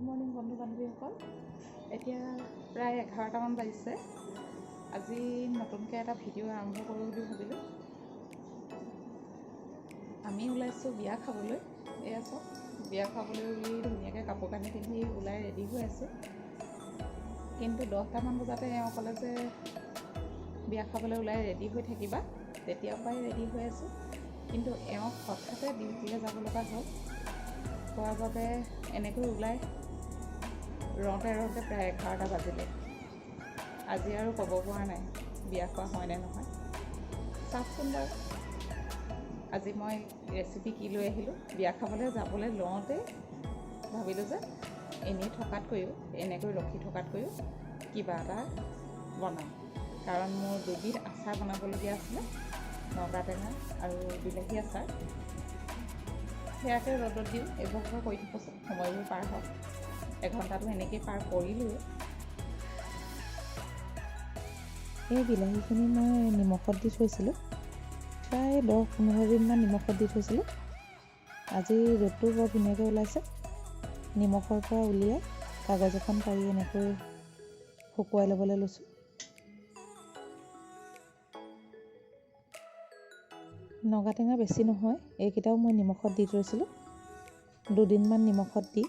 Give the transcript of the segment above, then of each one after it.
Good morning বন্ধু বান্ধৱীসকল। এতিয়া প্ৰায় 11টামান বাজিছে। আজি নতুনকৈ এটা ভিডিঅ' আৰম্ভ কৰোঁ বুলি ভাবিলোঁ। আমি ওলাইছোঁ বিয়া খাবলৈ। এয়া চাওক, বিয়া খাবলৈ বুলি ধুনীয়াকৈ কাপোৰ কানি পিন্ধি ওলাই ৰেডি হৈ আছোঁ। কিন্তু 10টামান বজাতে এওঁ ক'লে যে বিয়া খাবলৈ ওলাই ৰেডি হৈ থাকিবা। তেতিয়াৰ পৰাই ৰেডি হৈ আছোঁ, কিন্তু এওঁক হঠাতে ডিউটিলৈ যাব লগা হ'ল। হোৱাৰ বাবে এনেকৈ ওলাই ৰওঁতে ৰওঁতে প্ৰায় 11টা বাজিলে। আজি আৰু ক'ব পৰা নাই বিয়া খোৱা হয়নে নহয়। চাওকচোন বাৰু আজি মই ৰেচিপি কি লৈ আহিলোঁ। বিয়া খাবলৈ যাবলৈ লওঁতেই ভাবিলোঁ যে এনেই থকাতকৈও, এনেকৈ ৰখি থকাতকৈও কিবা এটা বনাওঁ। কাৰণ মোৰ দুবিধ আচাৰ বনাবলগীয়া আছিলে, নগা টেঙা আৰু বিলাহী আচাৰ। সেয়াকে ৰ'দত দিওঁ, এইবোৰকে কৰি থাকোঁচোন, সময়বোৰ পাৰ হওক। এঘণ্টাটো এনেকেই পাৰ কৰিলোঁৱেই। এই বিলাহীখিনি মই নিমখত দি থৈছিলোঁ, প্ৰায় 10-15 দিনমান নিমখত দি থৈছিলোঁ। আজি ৰ'দটো বৰ ধুনীয়াকৈ ওলাইছে। নিমখৰ পৰা উলিয়াই কাগজ এখন পাৰি এনেকৈ শুকুৱাই ল'বলৈ লৈছোঁ। নগা টেঙা বেছি নহয়, এইকেইটাও মই নিমখত দি থৈছিলোঁ। দুদিনমান নিমখত দি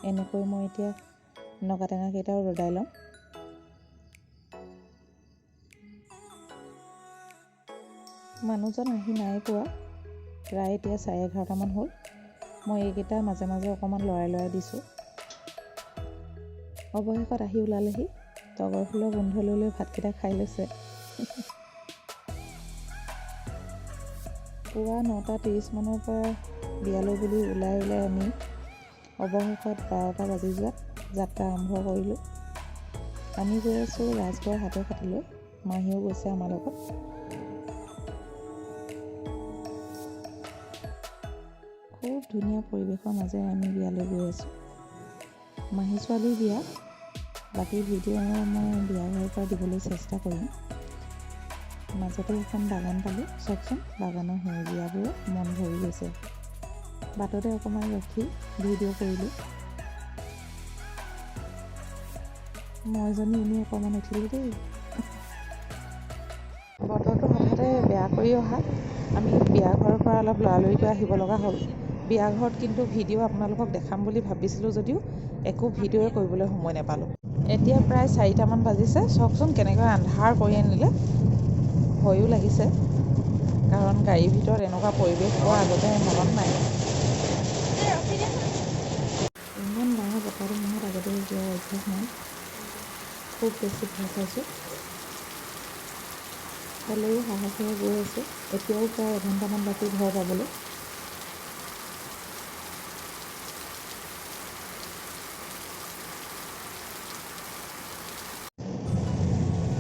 এনেকৈ মই এতিয়া নগা টেঙাকেইটাও ৰ'দাই ল'ম। মানুহজন আহি নাই পোৱা, প্ৰায় এতিয়া 11:30টামান হ'ল। মই এইকেইটা মাজে মাজে অকণমান লৰাই লৰাই দিছোঁ। অৱশেষত আহি ওলালেহি। তগৰ ফুলৰ গোন্ধ লৈ লৈ ভাতকেইটা খাই লৈছে। পুৱা 9:30 মানৰ পৰা বিয়ালৈ বুলি ওলাই ওলাই আমি অৱশেষত 12টা বাজি যোৱাত যাত্ৰা আৰম্ভ কৰিলোঁ। আমি গৈ আছোঁ ৰাজগড় হাটে-খাটিলৈ। মাহীও গৈছে আমাৰ লগত। খুব ধুনীয়া পৰিৱেশৰ মাজেৰে আমি বিয়ালৈ গৈ আছোঁ। মাহী ছোৱালীৰ বিয়া। বাকী ভিডিঅ' মই বিয়া ঘৰৰ পৰা দিবলৈ চেষ্টা কৰিম। মাজতে এখন বাগান পালোঁ, চাওকচোন বাগানৰ সেউজীয়াবোৰে মন ভৰি গৈছে। বাটতে অকণমান ৰখি ভিডিঅ' কৰিলোঁ। মইজনী এনেই অকণমান উঠিলোঁ দেই। বতৰটো হঠাতে বেয়া কৰি অহাত আমি বিয়া ঘৰৰ পৰা অলপ লৰালৰিকৈ আহিব লগা হ'ল। বিয়া ঘৰত কিন্তু ভিডিঅ' আপোনালোকক দেখাম বুলি ভাবিছিলোঁ যদিও একো ভিডিঅ'য়ে কৰিবলৈ সময় নাপালোঁ। এতিয়া প্ৰায় 4টামান বাজিছে। চাওকচোন কেনেকৈ আন্ধাৰ কৰি আনিলে। ভয়ো লাগিছে, কাৰণ গাড়ীৰ ভিতৰত এনেকুৱা পৰিৱেশ হোৱা আগতে মনত নাই। ইমান ডাঙৰ বতাহ ধুমুহাত আগতে যোৱাৰ অভ্যাস নাই। খুব বেছি ভয় খাইছোঁ, হ'লেও সাহসেৰে গৈ আছোঁ। এতিয়াও প্ৰায় এঘণ্টামান বাকী ঘৰ পাবলৈ।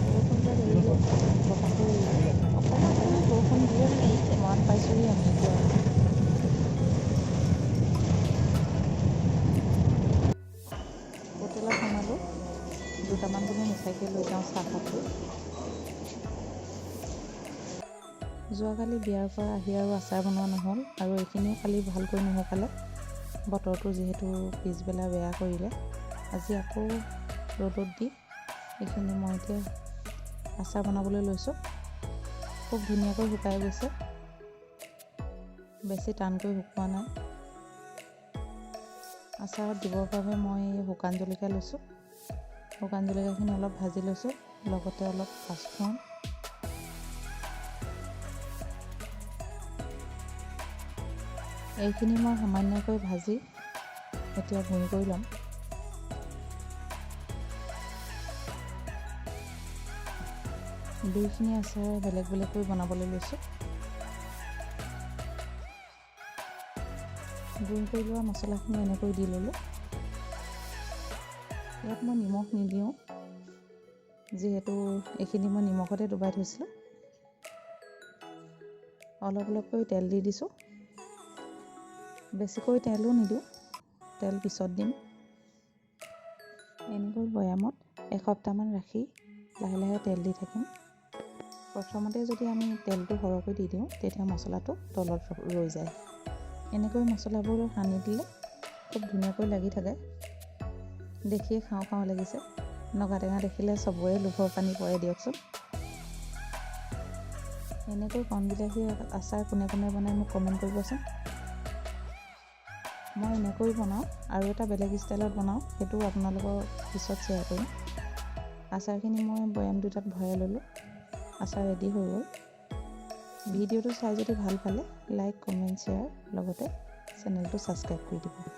বৰষুণ এৰিলে, বতাহো এৰিলে। অকণমান বৰষুণ দিয়ে মৰাণ পাইছোঁহি আমি এতিয়া। হোটেলত সোমালোঁ, দুটামান বোলো মিঠাইকে লৈ যাওঁ চাহকাপটো। যোৱাকালি বিয়াৰ পৰা আহি আৰু আচাৰ বনোৱা নহ'ল আৰু এইখিনিও কালি ভালকৈ নুশুকালে। বতৰটো যিহেতু পিছবেলা বেয়া কৰিলে। আজি আকৌ ৰ'দত দি এইখিনি মই এতিয়া আচাৰ বনাবলৈ লৈছোঁ। খুব ধুনীয়াকৈ শুকাই গৈছে, বেছি টানকৈ শুকোৱা নাই। আচাৰত দিবৰ বাবে মই শুকান জলকীয়া লৈছোঁ। শুকান জলকীয়াখিনি অলপ ভাজি লৈছোঁ, লগতে অলপ পাঁচফোৰণ। এইখিনি মই সামান্যকৈ ভাজি এতিয়া গুড়ি কৰি ল'ম। দুইখিনি আচাৰ বেলেগ বেলেগকৈ বনাবলৈ লৈছোঁ। গুড়ি কৰি লোৱা মছলাখিনি এনেকৈ দি ল'লোঁ। ইয়াত মই নিমখ নিদিওঁ, যিহেতু এইখিনি মই নিমখতে ডুবাই থৈছিলোঁ। অলপ অলপকৈ তেল দি দিছোঁ, বেছিকৈ তেলো নিদিওঁ, তেল পিছত দিম। এনেকৈ বৈয়ামত এসপ্তাহমান ৰাখি লাহে লাহে তেল দি থাকিম। প্ৰথমতে যদি আমি তেলটো সৰহকৈ দি দিওঁ, তেতিয়া মছলাটো তলত ৰৈ যায়। এনেকৈ মছলাবোৰ সানি দিলে খুব ধুনীয়াকৈ লাগি থাকে। দেখিয়ে খাওঁ খাওঁ লাগিছে। নগা টেঙা দেখিলে চবৰে লোভৰ পানী পৰে দিয়কচোন। এনেকৈ কণ বিলাহী আচাৰ কোনে কোনে বনায়, মোক কমেণ্ট কৰিবচোন। মই এনেকৈ বনাওঁ আৰু এটা বেলেগ ষ্টাইলত বনাওঁ, সেইটোও আপোনালোকৰ পিছত শ্বেয়াৰ কৰিম। আচাৰখিনি মই বৈয়াম দুটাত ভৰাই ল'লোঁ। আচাৰ ৰেডি হৈ গ'ল। ভিডিঅ'টো চাই যদি ভাল পালে লাইক, কমেণ্ট, শ্বেয়াৰ, লগতে চেনেলটো ছাবস্ক্ৰাইব কৰি দিব।